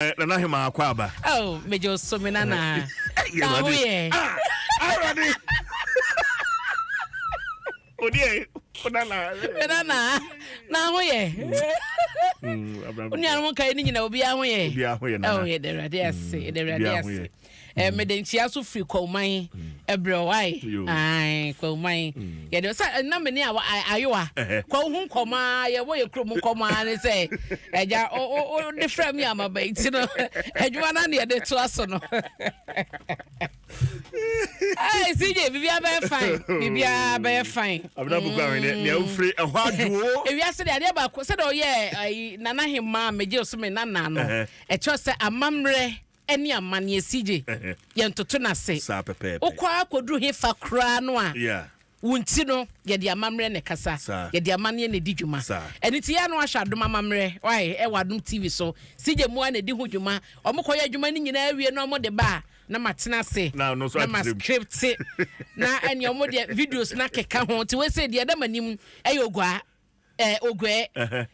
Nana Hema akɔ aba. Oh, meje oso me nana. Na ho ye. Ah, Awurade. Odi e, nana. Me nana. Na ho ye. Onuanom nkae ne nyina obi ho ye. Obi ho ye nana. Oh, ye de Awurade ase, de Awurade ase. Eh, mede nkyia so firi Kwauman ɛbrɛ wae ae Kwauman yɛde sɛ na me ne ayowa Kwau ho nkɔmɔ a yɛbɔ yɛ kurom nkɔmɔ a ne sɛ ɛgya o de frɛ mi ama ba nti no adwuma no ne yɛde toa so no. Hey, CJ, biribiara bɛyɛ fine. Biribiara bɛyɛ fine. Abena buku ahwene nea wofiri ɛhɔ adwo. Ewiase de adeɛ baako sɛdeɛ ɔyɛ ayi nana hemaa megye so me nana no. Ɛkyerɛ sɛ amammerɛ ne amanneɛ CJ yɛntoto no ase. Saa pɛpɛɛpɛ. Wokɔ ara kɔduru hefa koraa no a, Yeah. wo nti no, yɛde amammerɛ na ɛkasa. Saa. Yɛde amanneɛ na ɛdi dwuma. Saa. Ɛno nti yɛ a na wahwɛ Adom Amammerɛ, wae, ɛwɔ Adom TV so. CJ Moa na ɛdi ho dwuma. Wɔkɔyɛ adwuma no nyinaa wie na wɔde ba a, na matena ase Na ɔno nso na ma akyerɛ mu. scripte na ɛnea wɔn deɛ videos no akeka ho. Nti wei sei deɛ ɛda m'anim ɛyɛ oguaa. Eh, oguɛ.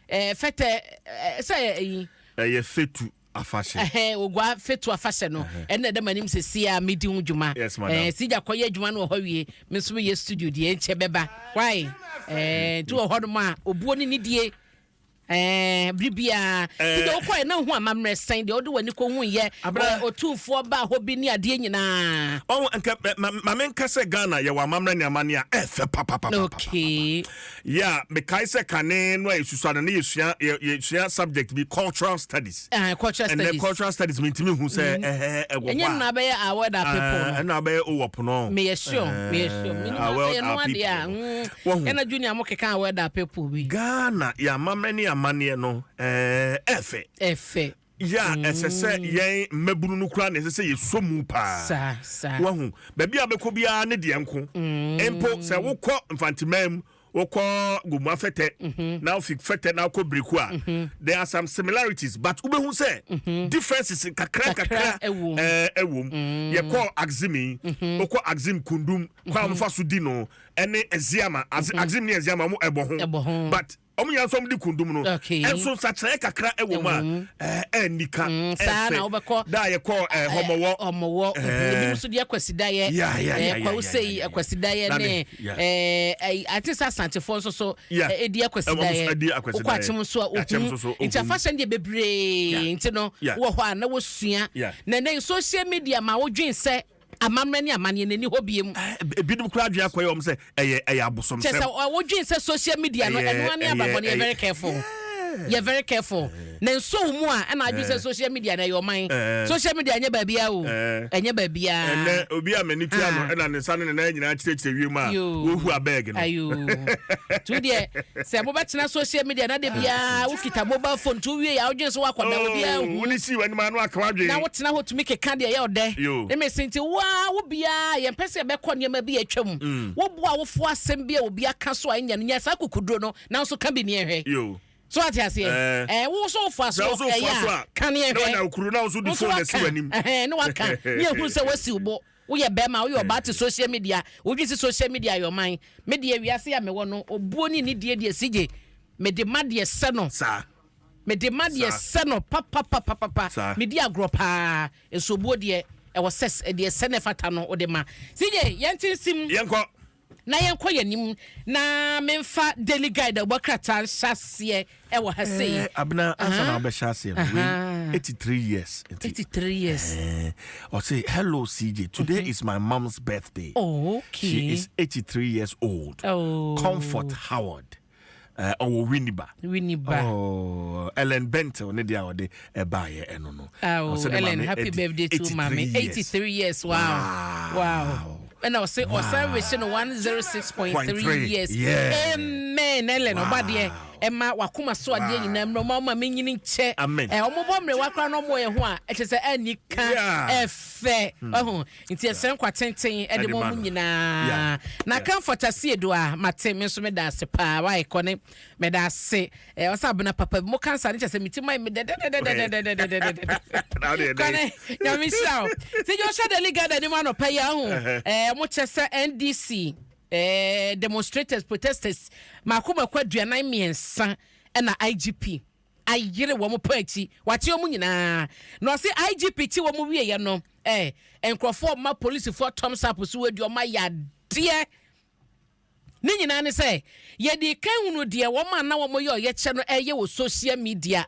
Eh, fɛtɛ, eh, sɛ ɛyi. Ɛyɛ fetu afahyɛ. Ɛhɛn, ogua fetu afahyɛ no. Ɛna ɛda m'anim sɛ si a medi ho dwuma. Yes, madam. Eh, si gya kɔyɛ adwuma no wɔ hɔ wie. Me nso meyɛ studio deɛ nkyɛ bɛba. Why? Eh, nti wɔ hɔ nom a, obuo ne nidie. Eh, bere biara. Eh. Ti deɛ wokɔɛ na wohu amammerɛ sɛn deɛ wode w'ani kɔhu yɛ. Abena. Otumfoɔ baa hɔ bi ne adeɛ nyinaa. Ɔho nka ma ma menka sɛ Ghana yɛwɔ amammerɛ ne amanneɛ a ɛfɛ papapapa. Okay. Yeah, mekae sɛ kane no a yɛsusua no ne yɛsua yɛsua subject bi cultural studies. Uh, cultural Ɛnɛ studies. cultural studies mentumi hu sɛ ɛhɛ ɛwɔ hɔ a. Ɛnyɛ nna bɛyɛ our world our people no. Ɛna bɛyɛ owɔp no. Meyɛ sure, meyɛ sure. Menim Our asɛ world yɛno our adeɛ a. people. Mm. Wahu. Ɛna junior mo keka our world our people bi. Ghana yɛ amammerɛ ne amanneɛ no ɛɛ ɛfɛ. Ɛfɛ. Yɛ a ɛsɛ sɛ yɛn mmabunu no koraa na ɛsɛ sɛ yɛsɔ mu paa. Saa, saa. Wahu, baabi a wobɛkɔ biara ne deɛ nko. Mpo sɛ wokɔ Mfanteman mu, wokɔ Gomoa Fɛtɛ, na wofi Fɛtɛ na wokɔ Biriku a, there are some similarities, but wobɛhu sɛ differences nkakra Kakra nkakra ɛwɔ mu. ɛɛ, ɛwɔ mu. Yɛkɔɔ Axim yi, wokɔ Axim Kundum, kwan a wɔfa so di no, ɛne Eziama, Axim ne Eziama, wɔn ɛbɔ ho. Ɛbɔ ho. But wɔn nyinaa nso wɔn de kundum no. Okay. Ɛnso nsakyerɛ kakra ɛwɔ mu a ɛɛ ɛnika. Mm, saa na wobɛkɔ. Da a yɛkɔ ɛɛ hɔmɔwɔ. Ɔmɔwɔ. Ebi nso deɛ akwasidayɛ. Ya ya ya ya. Kwawusei akwasidayɛ ne ɛɛ ɛyi ate sɛ asantefoɔ nso so. Ya. Ɛdi akwasidayɛ. Ɛdi akwasidayɛ. Wokɔ akyem nso a ohun. Nti afahyɛ no deɛ bebree nti no wɔ hɔ a na wosua. Na ɛnɛ social media ma wodwen sɛ amammerɛ ne amanneɛ no ɛni hɔ biem. Ebinom koraa adwene akɔyɛ wɔn sɛ ɛyɛ ɛyɛ abosomsɛm. Kyɛ sɛ wodwen sɛ social media no ɛno ara ne abrabɔ no yɛ very careful. Yɛ very careful. Na nso wo mu a ɛna adwene sɛ social media no ɛyɛ ɔman. Social media ɛnyɛ baabiara o. Ɛnyɛ baabiara. Ɛnɛ obi a m'ani tua no ɛna ne nsa ne ne nan nyinaa kyerɛkyerɛ wiem a wohu abɛɛg no. Ayo. Tu deɛ sɛ mobɛtena social media na de biara wokita mobile phone tu wie a wodwen sɛ woakɔda obiara hu. Wone si w'anim ano aka w'adwene. Na wotena hɔ tumi keka deɛ ɛyɛ ɔdɛ. Ne mese nti wo ara wo biara yɛmpɛ sɛ yɛbɛkɔ nneɛma bi a atwam. Woboa awofoɔ asɛm bi a obi aka so a ɛnyɛ no nyɛ saa kukuduro no na nso ka bi ne ɛhwɛ. So ate aseɛ? Ɛɛ wo nso wofa so ɛyɛ a ka ne ɛhwɛ. Na wo nso de phone asi w'anim. Ɛhɛn ne waka ne ehunu sɛ wasi wo bo. Woyɛ bɛrima, woyɛ ɔbaa te social media, wodwi si social media yɛ ɔman. Me deɛ wiase a mewɔ no, obuo ne nidie deɛ sigye. Mede ma deɛ sɛ no. Saa. Mede ma deɛ sɛ no papapapapa. Saa. Medi agorɔ paa. Nso obuo deɛ ɛwɔ sɛ deɛ sɛ na ɛfata no wode ma. Sigye, yɛnte nsim. Yɛnkɔ. Na yɛnkɔ yɛn anim na memfa Daily Guide a ɛbɔ krataa nhyɛ aseɛ wɔ ha sei. Eh, Abena, ansa na wobɛhyɛ aseɛ no, wei 83 years. 83 years. Eh, ɔse, hello CJ, today mm -hmm. is my mom's birthday. Oh, okay. She is 83 years old. Oh. Comfort Howard. Ɔwɔ Winneba. Winneba. Oh, Ellen Bentel ne deɛ a ɔde ɛbaayɛ ɛno no. Oh, Ellen, happy birthday to mami. 83 years. Wow. Wow. Ɛna ɔse ɔsan wehye no 106.3 years. Yeah. Amen. Ellen, ɔba deɛ ɛma wakoma so adeɛ nyinaa mmerɛ ɔma ɔma menyini nkyɛ. Amen. Ɔmo bɔ mmerewa koraa na ɔmo yɛ ho a ɛkyɛ sɛ ɛnni ka ɛfɛ. Ɔho. Nti yɛsrɛ nkwa tenten de ma ɔmo nyinaa. Na Comfort Asiedu a mate me nso meda ase paa why kɔne meda ase eh, ɔsɛ abena papa bi mo kansa ne kyɛ sɛ me ti ma me dɛdɛdɛdɛdɛdɛdɛdɛdɛdɛ kɔne nyame nhyira wo sɛ gye ɔhyɛ Daily Guide anim anɔpa yi aho eh, mo kyɛ sɛ NDC eh, demonstrators protesters mako mako 43 ɛna IGP. Ayere wɔn pa akyi, wakye wɔn nyinaa. Na ɔse IGP kye wɔn wieɛ no, eh, nkurɔfoɔ ma polisifoɔ thumbs up so wɔadi wɔn ayɛ adeɛ. Ne nyinaa ne sɛ, yɛdii kan hunuu deɛ wɔn a na wɔyɛ ɔyɛkyerɛ no reyɛ wɔ social media.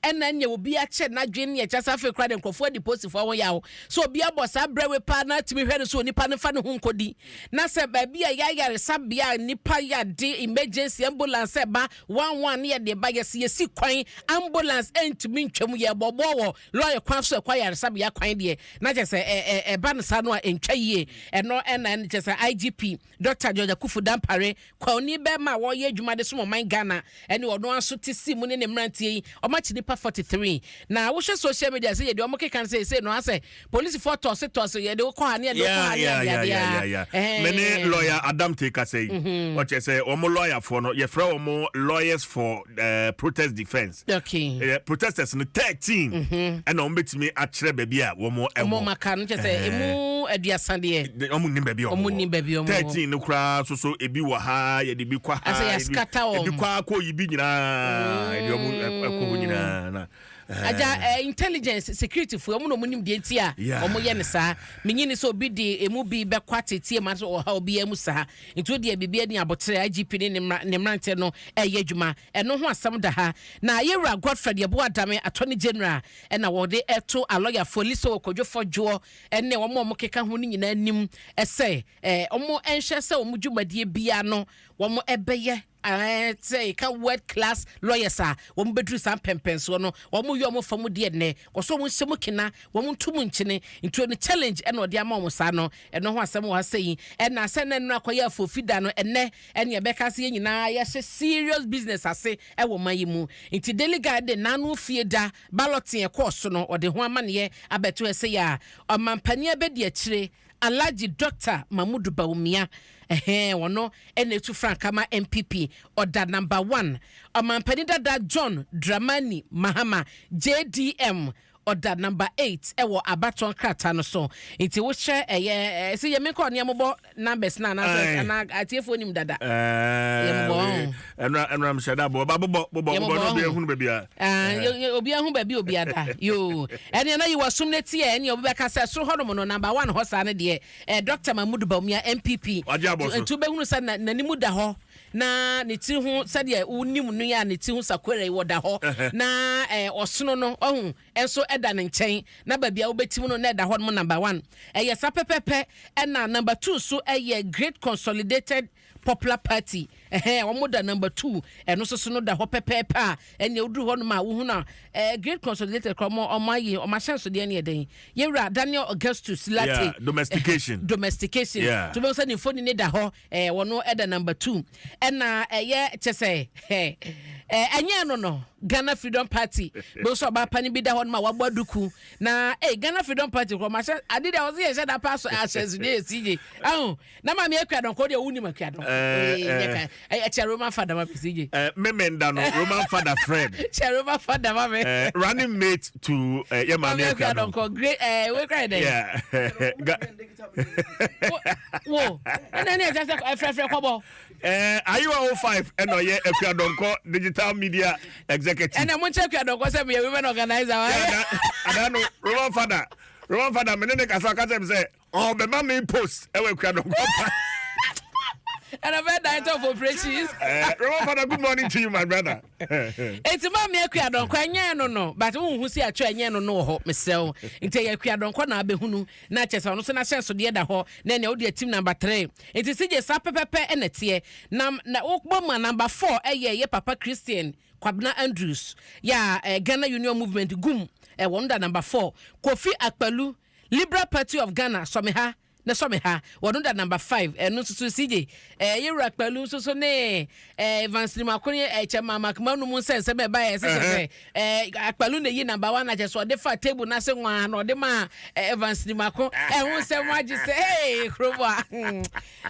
Ɛna nea obi akyɛ n'adwene ne ɛkyɛ sɛ afei koraa deɛ nkurɔfoɔ adi posifoɔ ho yaw. Sɛ obi abɔ saa berɛ wei paa na atumi hwɛ no sɛ onipa no mfa ne ho nkɔdi. Na sɛ baabi a ɛyɛ ayaresabea a nnipa yade emergency ambulance ɛba one one ne yɛde ba yɛsi yɛsi kwan ambulance ɛntumi ntwam yɛbɔbɔ wɔ lɔre kwan so ɛkɔ ayaresabea kwan deɛ na kyɛ sɛ ɛba no saa no a ɛntwa yie. Ɛno ɛna kyɛ sɛ IGP Dɔkta George Akuffo Dampare, Kwauni bɛɛma a wɔreyɛ adwuma de som ɔman Ghana ɛne ɔno ara nso te si mu ne ne mmeranteɛ yi, wɔn akye nipa 43. Na wohwɛ social media sɛ yɛde wɔn keka no sɛ ɛsei no asɛ polisifoɔ tɔɔse tɔɔse yɛde wokɔ ha ne yɛde wokɔ ha ne adeadeɛ a. Me ne lawyer Adam te kasa yi, ɔkyerɛ sɛ wɔn lawyerfoɔ no yɛfrɛ wɔn lawyers for uh, protest defense. Okay. Uh, protesters no 13 ɛna wɔn bɛtumi akyerɛ baabi a wɔn ɛwɔ. Wɔn maka no kyerɛ sɛ emu 30 deɛ. Wɔn nim baabi a wɔn nim baabi a wɔn wɔ. 13 no koraa so so ebi wɔ ha yɛde bi kɔ ha. Asɛ yɛaskata wɔn. Ebi kɔ akɔ yi bi nyinaa yɛde wɔn ɛkɔ hɔ nyinaa na. Agya eh, intelligence security foɔ wɔn na wɔn nim deɛ nti a wɔn yɛ no saa. Menyi ni sɛ obi de emu bi bɛkɔ ateteɛ mu anaasɛ ɔha obiara mu saa. Nti wo deɛ biribi ani aboterɛ IGP ne ne mmeranteɛ no ɛyɛ adwuma. Ɛno ho asɛm da ha. Na Yɛwura Godfred Yeboah Dame, Attorney General, na wɔde reto alɔyafoɔ Lisowo Kwadwo Fɔdwoɔ ne wɔn a wɔkeka ho no nyinaa anim sɛ wɔnhwɛ sɛ wɔn dwumadie biara no wɔbɛyɛ sɛ yɛka world class lawyers a wɔbɛduru saa mpɛmpɛnsoɔ no. Wɔyɛ wɔn fa mu deɛ nnɛ, wɔsɛ wɔn nhyɛ mu kena, wɔn nto mu nkyene. Nti ɔno challenge na ɔde ama wɔn saa no. Ɛno ho asɛm wɔ ha sɛ yi. Ɛna sɛ na nnora kɔyɛ afofi da no, ɛnnɛ ɛne ɛbɛka sɛ yɛn nyinaa yɛhyɛ serious business ase wɔ man yi mu. Nti Daily Guide de n'ano fie da balloting ɛkɔɔ so no, ɔde ho amaneɛ abɛto hɛ sɛ yɛ a ɔmampanin abɛdi akyire Alhaji Doctor Mamudu Bawumia, ɛhɛɛ, ɔno na ɛtu frankaa ma NPP, ɔda number one. Ɔmampanin dada John Dramani Mahama, JDM, Ɔda number 8 wɔ abatoɔ nkrataa no so. Nti wohyɛ ɛyɛ ɛsɛ yɛ menkɔ ne yɛmobɔ numbers no anaasɛ anaa atiefoɔ nim dada. Yɛmobɔ ɔho. Ɛnora ɛnora mehyɛ da bɔ ba bobɔ bobɔ bobɔ na obi ehunu baabi a. Obi ahu baabi obi ada. Yoo. Ɛne na yi wasum ne teɛ ɛne obi bɛka sɛ soro hɔnom no number 1 hɔ saa no deɛ eh, Dr. Mahmoud Bawumia NPP. Wagye abɔ so. Nti wobɛhunu sɛ n'anim da hɔ na ne tiri ho sɛdeɛ wonim no yi a ne ti ho sakwera yi wɔda hɔ na eh, ɔsono no ɔho nso ɛda ne nkyɛn na baabi a wobɛtim no na ɛda hɔ nom number one ɛyɛ saa pɛpɛpɛ ɛna number two so ɛyɛ Great Consolidated Popular Party ɛhɛn wɔn da number two ɛno nso so no da hɔ pɛpɛɛpɛ a ɛnea woduru hɔ nom a wohu no a Great Consolidated kora wɔn wɔn ayi wɔn ahyɛnsodeɛ no yɛ dɛn yɛwura Daniel Augustus Latte yeah, domestication domestication yeah. to bɛn sɛ ne mfoni ne da hɔ Eh, wɔno ɛda number 2. Ɛna ɛyɛ kyɛ sɛ eh, ɛnyɛ no no Ghana Freedom Party. Bɛ sɛ ɔbaa panin bi da hɔ no ma wabɔ aduku. Na eh, Ghana Freedom Party kɔ ma hyɛ ade deɛ ɔsɛ yɛhyɛ da pa so ahyɛnsodeɛ yɛ CJ. Ahu, na maame akua dɔnkɔ deɛ wonim akua dɔnkɔ. Eh, eh, kyɛ Roman fada ma me CJ. Eh, memenda no Roman fada Fred. Kyɛ Roman fada ma me. Eh, running mate to eh, yɛ maame akua dɔnkɔ. Great, eh, we cry then. Yeah. Wo ɛna ne ɛkyɛ sɛ ɛfrɛfrɛ kɔbɔ. Ɛɛ ayiwa 05 ɛna ɔyɛ Akuadɔnkɔ digital media executive. Ɛna mo nkyɛn Akuadɔnkɔ sɛ meyɛ women organizer wa. Ada no Roman father Roman father mene ne kasa ɔka kyerɛ me sɛ ɔbɛma me post ɛwɔ Akuadɔnkɔ pa. Ɛna bɛ director of operations. Roman father, good morning to you, my brother. Eti maame Akuadɔnkɔ ɛnyɛ no no but wohu si atwa ɛnyɛ no no wɔ hɔ mesrɛ wo nti ɛyɛ Akuadɔnkɔ na abɛhunu na kyerɛ sɛ ɔno nso n'ahyɛnsodeɛ da hɔ na ɛnea wode atim number 3 nti sigye saa pɛpɛpɛ ɛna ɛteɛ na na wobɔ mu a number 4 ɛyɛ yɛ papa Christian Kwabena Andrews yɛ a eh, Ghana Union Movement gum eh, wɔn da number 4 Kofi Akpalu Liberal Party of Ghana sɔme ha na sɔ me ha wɔno da number 5 ɛno nso so CJ eh, yɛwura Kpalu nso so ne eh, Evans Nimako ne eh, Kyɛma Makma no mu nsɛnsɛm ɛba yɛ sɛ sɛ eh, Akpalu na eyi number 1 akyɛ so ɔde fa table n'ase nwaa na ɔde ma eh, Evans Nimako ɛho nsɛm agye sɛ hey kurom a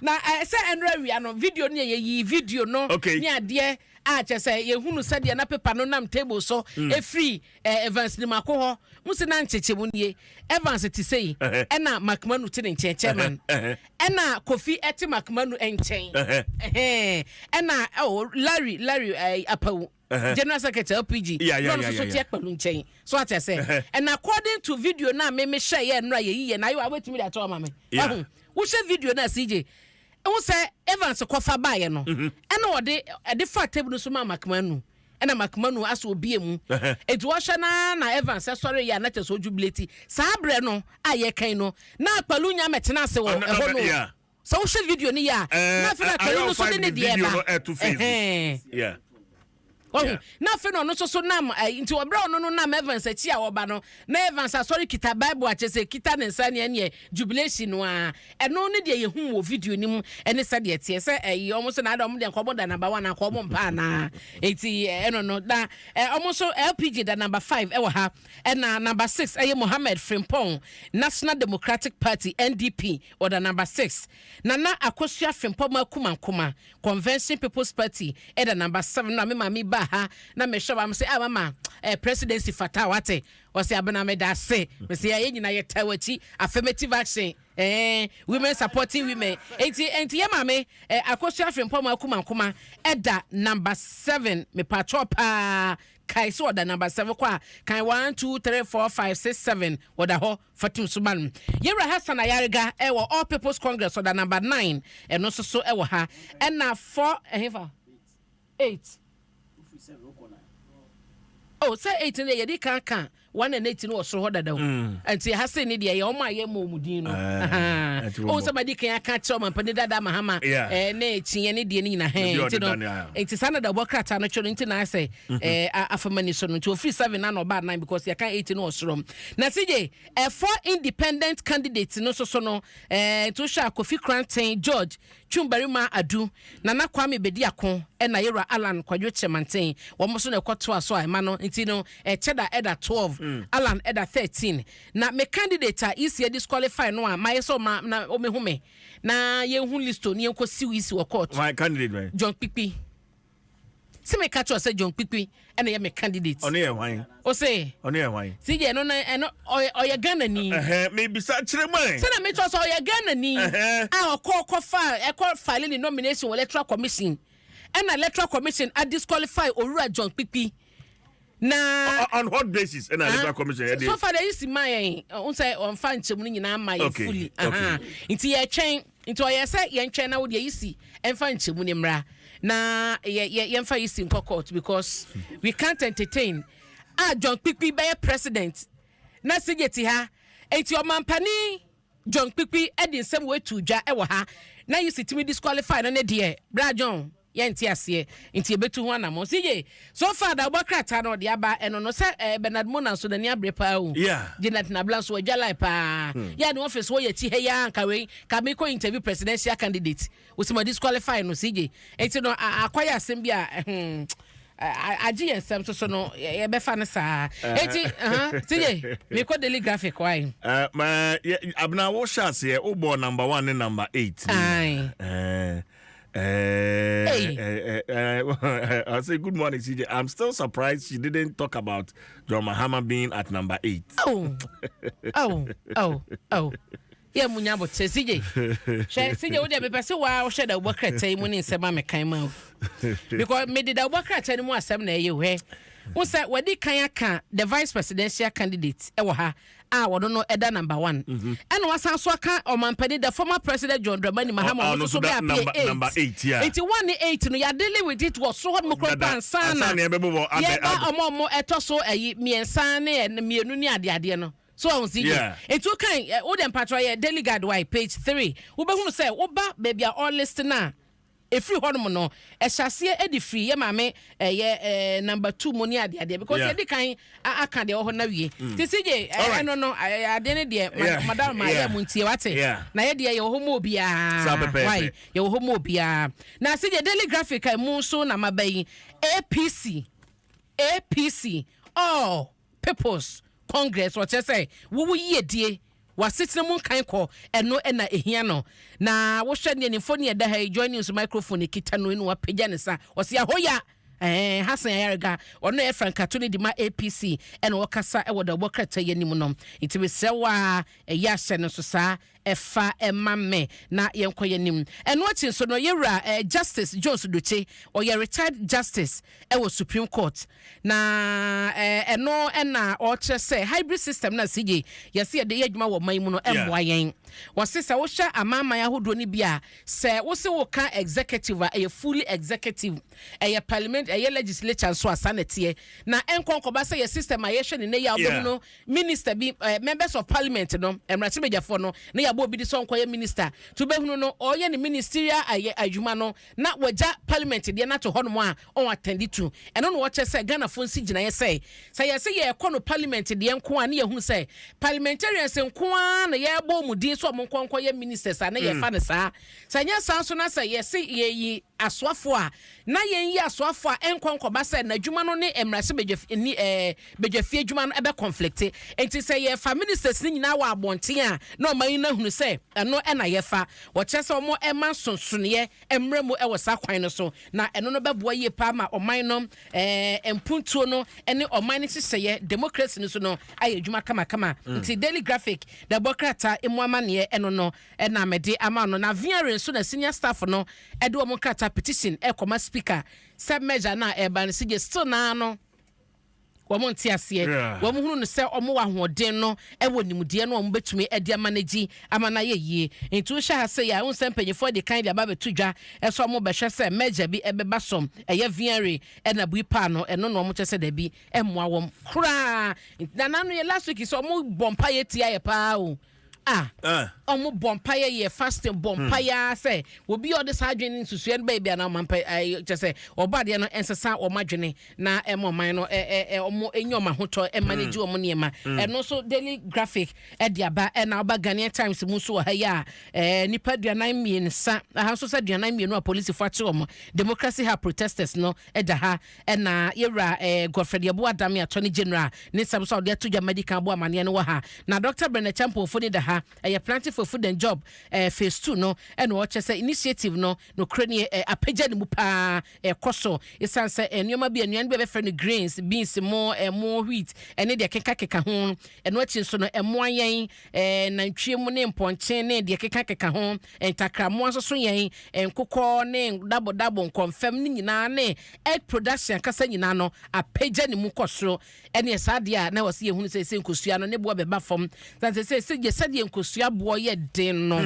na eh, sɛ ɛnora awia no video no yɛ yɛyi video no Okay. ne adeɛ a kyɛ sɛ yɛhunu sɛdeɛ na paper no nam table so ɛfiri eh, Evans Nimako hɔ mu sɛ na nkyekyɛmu nie Evans te sei ɛna Macmanu te ne nkyɛn chairman ɛna Kofi ɛte Macmanu nkyɛn ɛna oh, Larry Larry eh, Apawu General secretary LPG, na ɔno nso so te Akpaloo nkyɛn so ate sɛ, and according to video na me me hyɛ yɛ nnora yɛyi yɛ na ayewa wobɛtumi de ato ama me. Wahu, wohyɛ video no a, CJ ɛho sɛ Evans kɔfa baeɛ no, ɛna ɔde ɛde fa table no so ma Mac Manu, ɛna Mac Manu asɛ obie mu, eti wɔhwɛ naa na Evans ɛsɔre yɛ a, na kyerɛ sɛ ojubilate. Saa berɛ no a yɛkan no na Akpaloo nya mɛtena ase wɔ ɛhɔ no. Sɛ wohwɛ video no yɛ a, na afei na Akpaloo no so de ne deɛ ba. Ɔhu, na afei na ɔno nso so nam nti ɔbrɛ ɔno no nam Evans akyi a ɔba no, na Evans asɔre kita Bible akyɛ sɛ kita ne nsa neɛ neɛ jubilation no a, ɛno ne deɛ yɛhu wɔ video no mu. Ɛne sɛdeɛ teɛ sɛ ɛyi ɔmo so na ada ɔmo deɛ nkɔmɔ da number 1 akɔ ɔmo mpa anaa. Eti ɛno no na ɔmo nso LPG da number 5 ɛwɔ ha, ɛna number 6 ɛyɛ Mohammed Frimpong, National Democratic Party, NDP, ɔda number 6. Nana Akosua Frimpong Akumankoma, Convention People's Party, ɛda number 7. Na me maame ba ha na mehwɛ wa, sɛ, "Ah, mama, presidency fata wate." Ɔsɛ, "Abena, meda ase." Mese yɛ nyina yɛta w'akyi, affirmative action, women supporting women. Enti yɛ maame Akosua Frimpong Akumankoma ɛda number 7. Mepatwɔ paa, kae sɛ ɔda number 7. Kɔ a kan 1, 2, 3, 4, 5, 6, 7, wɔda hɔ. Fatum so ma no, yɛwura Hassan Ayariga ɛwɔ All People's Congress, ɔda number 9. Ɛno nso so ɛwɔ ha. Ɛna 4 ɛhefa 8. Oh, sɛ 8 no deɛ, yɛde kan ka 1 and 8 no wɔ soro hɔ dada o. Nti ha sei ne deɛ yɛ ɔmo a yɛ mɔ ɔmo din no. O sɛ madi kan aka kyerɛ ɔmampanin dada Mahama ne kyinyɛ ne deɛ no nyina hɛn. Nti no, nti saa na dabɔ krataa no twɛ no, nti na asɛ afamani so no, nti ofiri 7 na ɔbaa 9 because yɛka 8 no wɔ soro. Na sigye ɛfɔ independent candidate no nso so no, nti wohwɛ a, Kofi Kranten George, Twumbarima Adu, Nana Kwame Bediako, ɛna yɛwura Alan Kwadwo Kyerɛmanten, wɔn nso na ɛkɔtoa so a ɛma no. Nti no ɛkyɛ da ɛda 12, Alan ɛda 13. Na me candidate a EC disqualify no a, mayɛ sɛ ɔma na ɔmehu me na yɛnhu list o ne yɛnkɔ siw EC wɔ court. My candidate man. John Kpikpi, sɛ meka kyerɛ sɛ John Kpikpi ɛna yɛ me candidate. Ɔno yɛ hwan? O se Ɔno yɛ hwan? CJ, ɛno na ɛno ɔyɛ Ghana ni. Ɛhɛn, mebisa kyerɛ mu ɛ. Sɛnɛ mekyerɛ sɛ ɔyɛ Ghana ni a ɔkɔ ɔkɔ fa ɛkɔ file ne nomination wɔ Electoral Commission, ɛna Electoral Commission a disqualify Owura John Kpikpi na On what basis ɛna Electoral Commission ɛde? So far de yi si ma yɛn n sɛ ɔnfa nkyɛn mu no nyinaa ma yɛ fully. Nti yɛtwɛn, nti ɔyɛ sɛ yɛntwɛn na wodeɛ yi si ɛnfa nkyɛn mu ne mmra na yɛ yɛ yɛnfa yi si nkɔ court, because we can't entertain a John Kpikpi bɛyɛ president na sigye ti ha. Nti ɔmampanin John Kpikpi ɛde nsɛm wetu dwa ɛwɔ ha na yi si tumi disqualify no ne deɛ, bra John, yɛnte aseɛ. Nti yɛbɛtu ho anammɔ. Sigye, so far da wobɔ krataa no ɔde aba ɛno no sɛ Bernard Mona nso n'ani abere paa o. Janet Nabla nso wadwa line paa. Yɛ ne office hɔ yɛ akyi ha yi a, nka wei ka mekɔ interview presidential candidate wosi ma disqualify no. Sigye, nti no akɔyɛ asɛm bi a agye yɛn nsɛm soso no, yɛbɛfa no saa. Eti sigye, mekɔ Daily Graphic wae. Ma Abena, wo hyɛ aseɛ wobɔ number 1 ne number 8. Aye. Hey. I say good morning, CJ. I'm still surprised she didn't talk about John Mahama being at number 8. Oh, yɛ mu nya abotire. Sigye, hwɛ, sigye, wo deɛ mepɛ sɛ waa wohwɛ da wobɔ krataa yi mu ne nsɛm a mekan ma wo, because mede da wobɔ krataa no mu asɛm na ɛyɛ hwɛ wo sɛ wɔde kan aka the vice presidential candidate ɛwɔ ha a wɔno no ɛda number 1, ɛna wasan so aka ɔmampanin, the former President John Dramani Mahama, ɔno ɔno nso so nso da bɛ appear number 8. 8, yeah. Nti 1 ne 8 no, yɛadeal with it wɔ soro hɔ nom kora Dada, mpo ansa na ansa na yɛbɛbobɔ yɛba ɔmo ɛtɔ so ɛyi 3 ne 2 ne adeadeɛ no so ɔhun si yie. Nti wokan ɛ wode mpatwɔ yɛ Daily Guide wae page 3, wobɛhunu sɛ woba baabi a ɔlist no a ɛfiri hɔnom no, ɛhyɛ aseɛ ɛde firi yɛ maame ɛyɛ number 2 mu ne adeadeɛ, because yɛdi kan aka deɛ ɛwɔ hɔ na wie ti si gye. Ɛno no adeɛ ne deɛ madam ma yɛ mu ntie wate. Na yɛ deɛ yɛwɔ hɔ mu obiara. Saa pɛpɛɛpɛ. Why yɛwɔ hɔ mu obiara. Na si gye, Daily Graphic a mu nso na maba yi, APC, APC, All People's Congress, wɔkyerɛ sɛ wowo yiedie wasetena mu nkan kɔ, ɛno ɛna ehia no. Na wohwɛ ne nimfo ne ɛda ha yi, Joy News microphone kita no, ɛna wapagya ne sa ɔsi ahoya Hassan Ayariga, ɔno yɛ frankato ne de ma APC, ɛna ɔkasa ɛwɔ dɛwbɔ krataa yi anim no. Nti mesrɛ wo a ɛyɛ ahyɛ no so saa. Ɛfa ma me na yɛnkɔ yɛn anim. Ɛno akyi nso no, yɛwura eh, Justice Jones Dotse, ɔyɛ retired justice ɛwɔ Supreme Court. Na eh, ɛno ɛna ɔkyerɛ sɛ hybrid system na CJ yɛsɛ yɛde yɛ adwuma wɔ ɔman yi mu no ɛmmoa yɛn. Wɔse sɛ wohwɛ amanaman ahodoɔ no bi a, sɛ wose woka executive a, ɛyɛ fully executive, ɛyɛ parliament, ɛyɛ legislature nso a, saa na ɛteɛ. Na ɛnkɔ nkɔba sɛ yɛ system a yɛhwɛ ne nnɛ yi a wobɛhu no, minister bi, members of parliament no, mmarahyɛbadwafoɔ no, na yɛabɔ obi de sɛ ɔnkɔyɛ minister. Nti wobɛhunu no, ɔreyɛ ne ministerial ayɛ adwuma no, na wagya parliament deɛ no ato hɔnom a ɔn attend to. Ɛno na wɔkyerɛ sɛ Ghanafoɔ nsi gyinaeɛ sɛ, sɛ yɛse yɛrekɔ no parliament deɛ nko a, ne yɛhunu sɛ parliamentarians nko ara na yɛrebɔ wɔn din sɛ wɔn nkɔ nkɔyɛ ministers a, na yɛfa no saa. Sɛ ɛnyɛ saa nso na sɛ yɛse yɛreyi asoafoɔ a, na yɛnyi asoafoɔ a ɛnkɔ nkɔba sɛ n'adwuma no ne mmarahyɛbadwaf ni ɛɛ badwafie adwuma no bɛ conflicte. Enti sɛ yɛfa ministers no nyinaa wɔ abɔnten a, na ɔman yi no ahunu sɛ ɛno na yɛfa. Wɔkyerɛ sɛ wɔn mma nsonsonoeɛ mmra mu wɔ saa kwan no so, na ɛno no bɛboa yie paa ma ɔman no ɛɛ mpuntuo no ne ɔman no nhyehyɛeɛ, democracy no so no ayɛ adwuma kamakama. Nti Daily Graphic na ɛbɔ krataa emu amaneɛ ɛno no na mede ama no. Na VRA nso na senior staff no de wɔn nkrataa petition rekɔma speaker sɛ measure no a ɛreba no sigye still naa no wɔn nte aseɛ. Wɔn hunu no sɛ wɔn wɔ ahoɔden no wɔ nimdeɛ no a wɔn bɛtumi de ama no agyi ama no ayɛ yie. Nti wohwɛ ha sei a, wohu sɛ mpanyinfoɔ de kan de aba abɛto dwa sɛ wɔn bɛhwɛ sɛ merger bi ɛbɛba so, ɛyɛ VRA ɛna Buipaa no, ɛno na wɔn kyerɛ sɛ dabi ɛmmoa wɔn koraa. Nana no yɛ last week sɛ wɔn bɔ mpaeɛ tia yɛ paa o. a ɔmo bɔ mpaeɛ yɛ fasting bɔ mpaeɛ ara sɛ obi a ɔde saa adwene ne nsusuɛ no bɛyɛ bi anaa ɔma mpa ɛɛ kyɛ sɛ ɔbɔ adeɛ no ɛnsesa wɔn adwene na ɛma ɔman no ɛ ɛ ɔmo enya ɔmo ahotɔ ɛma no gye wɔn nneɛma. Ɛno nso Daily Graphic ɛde aba. Ɛna ɔba Ghanaian Times mu nso wɔ ha yi a, ɛɛ nipa 43 aha nso sɛ 42 a polisifoɔ akye wɔn Democracy Hub protesters no ɛda ha. Ɛna yɛwura eh, Godfred Yeboah Dame, Attorney General, ne nsɛm nso a ɔde ato dwa ma adi kan abɔ amaneɛ no wɔ ha. Na Dɔkta Bernard Acheampong mfoni da ha. Ɛyɛ Planting for Food and Job eh, Phase 2 no ɛna ɔkyerɛ sɛ initiative no nokorɛ nie eh, apagya ne mu paa, ɛkɔ so ɛsiane sɛ eh, nneɛma bi, nnuane bi a bɛfrɛ no grains, beans mo, ɛmo, wheat ɛne deɛ kekakeka ho. Ɛno akyi nso no ɛmoa yɛn eh, nantwie mu ne mpɔnkye ne deɛ kekakeka ho, ntakrammoa nso so yɛn nkokɔ ne dabodabo, nkɔmfɛm ne nyinaa ne egg production ankasa nyinaa no apagya ne mu kɔ soro. Ɛneɛ saa deɛ a na ɛwɔ sɛ yɛhunu sɛ sɛ nkosua no ne boɔ bɛba fam. Sane sɛ sɛ sɛ sɛdeɛ nkosua boɔ yɛ den no,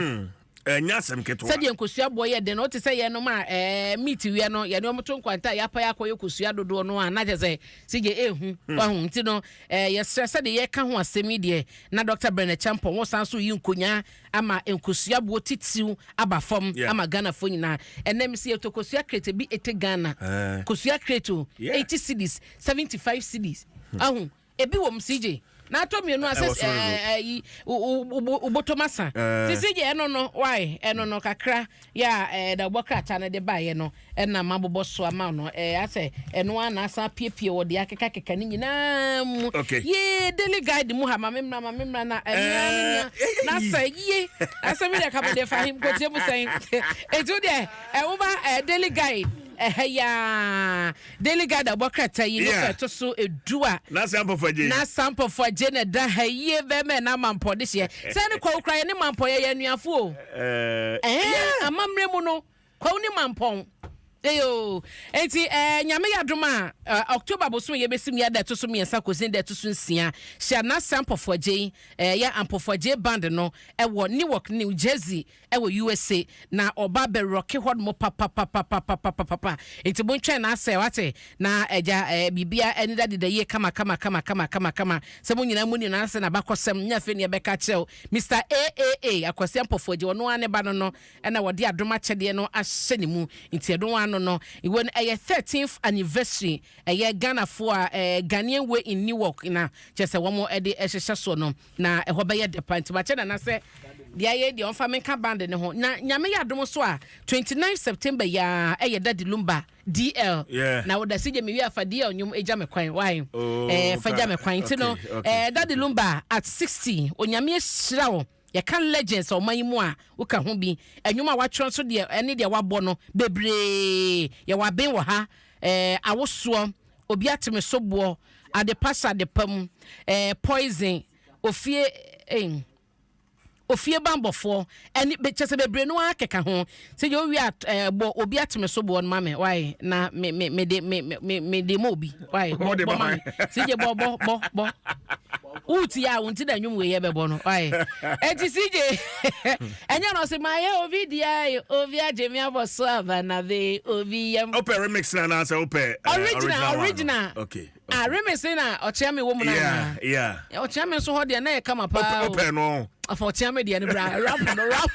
Ɛnyɛ asɛm ketewa. Sɛdeɛ nkosua boɔ yɛ den no, wote sɛ yɛnom a ɛɛ meat wiɛ no, yɛne wɔn to nkwanta a yɛapa yɛakɔyɛ kosua dodoɔ no a, na kyerɛ sɛ sigye ehu. Wahu nti no ɛɛ yɛsrɛ sɛdeɛ yɛka ho asɛm yi deɛ na Dr. Bernard Champon wɔsan so yi nkonyaa ama nkosua boɔ titiriw aba fam ama Ghanafoɔ nyinaa. Ɛnɛ mesi yɛtɔ kosua crate bi ete Ghana. Kosua crate o, 80 cedis, 75 cedis. Ahu, ebi wɔ mu CJ. Na atɔ mmienu a sɛ ɛyi wobɔtɔm asa. Ti CJ ɛno no why ɛno no kakra yɛ a ɛda wobɔ krataa no de baeɛ no ɛna mabobɔ so ama no ɛɛ asɛ ɛno ara na asan apiepie wɔ deɛ akekakeka ne nyinaa mu. Yee Daily Guide mu ha ma me mmra ma me mmra na ɛnea ne nea na sɛ yie asɛm yi deɛ ka me deɛ fa he nkotie mu sɛn eti wo deɛ ɛwoba Daily Guide ɛha yi ara Daily Guide abɔ krataa yi ne sɛ ɛto so 10 a na Sampɔfo Agye na Sampɔfo Agye na ɛda ha yie bɛrima ɛna amampɔ de hyeɛ sɛ ne kwawu koraa yɛ ne mampɔ yɛyɛ anuafo o ɛɛ amammerɛ mu no Kwawu ne Mampɔn. Eyoo. Enti eh, Nyame yɛ adom a, eh, October bosom yɛbɛsi mu yɛ da ɛto so 3 kɔsi da ɛto so 6. Hyia Nasa Ampɔfo Agyei, eh, yɛ Ampɔfo Agyei Band no ɛwɔ Newark, New Jersey ɛwɔ USA. Na ɔba bɛ rocke hɔ nom papapapapapapapa. Enti montwɛn n'asɛ, wate? Na agya, eh, biribia ɛneda deda yie kama kama kama kama kama kama. Sɛ mo nyinaa mo nim n'asɛ n'abakɔsɛm, nyɛ afei ne yɛbɛka akyerɛ wo. Mister AAA, Akwasi Ampɔfo Agyei, ɔno ara ne ba no no, ɛna wɔde adom akyɛdeɛ no ahyɛ ne mu nti ɛno ano no wɔ no ɛyɛ 13th anniversary, ɛyɛ Ghanafoɔ a ɛɛ Ghanaian Way in Newark na kyerɛ sɛ wɔn ɛde ɛhyehyɛ soɔ no, na ɛhɔ bɛyɛ dɛ pa. Nti makyɛ Nana sɛ deɛ ayɛ deɛ ɔmfa menka band ne ho, na Nyame yɛ adom so a 29 September yi ara ɛyɛ Daddy Lumba DL. Na wɔda si gye me wie afa DL nnwom gya me kwan why? Oh, ɛɛ fa gya me kwan nti no ɛɛ Daddy Lumba at 60, Onyame ahyira wo. Yɛka legends a ɔman yi mu a, woka ho bi. Nnwom a wɔatwerɛ nso deɛ ɛne deɛ wɔabɔ no, bebree. Yɛwɔ Aben wɔ ha, eh, Awosoɔ, Obi Ate Me So Boɔ, Adepa Hyɛ Adepa Mu, eh, Poison, Ofie, eh, Ofie bambɔfoɔ ɛne kyɛ sɛ bebree no ara keka ho. Sɛ deɛ owie a bɔ obi ateme so boɔ no ma me wae na me me me de me me me de ma obi wae bɔ bɔ ma me. CJ bɔ bɔ bɔ bɔ. Wotie a wo nti na nnwom wei yɛ bɛbɔ no wae. Enti CJ ɛnyɛ no ɔse mayɛ obi deɛ obi agye me abɔ so aba na be obi yam. Wopɛ remix na anaasɛ wopɛ original original? Okay. Ah, remix na ɔkyea me wɔ mu no anaa? Yeah. Ɔkyea me nso hɔ deɛ na yɛ kama paa o. Wopɛ no. Afa ɔkyea me deɛ no bra rap no rap.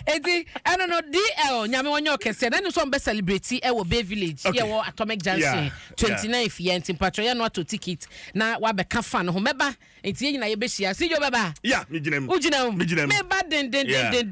Eti ɛno no DL nyame wɔnyɛ ɔkɛseɛ na ɛno nso ɔmbɛ celebrate ɛwɔ Bay Village okay. Yɛwɔ Atomic Junction yeah. 29 yɛ nti mpatwɔ yɛ no ato ticket na wabɛka fa no ho mɛba nti yɛn nyinaa yɛbɛhyia. Sijo bɛba? Yeah, megyina mu. Wogyina mu? Megyina mu. Meba dendendendenden.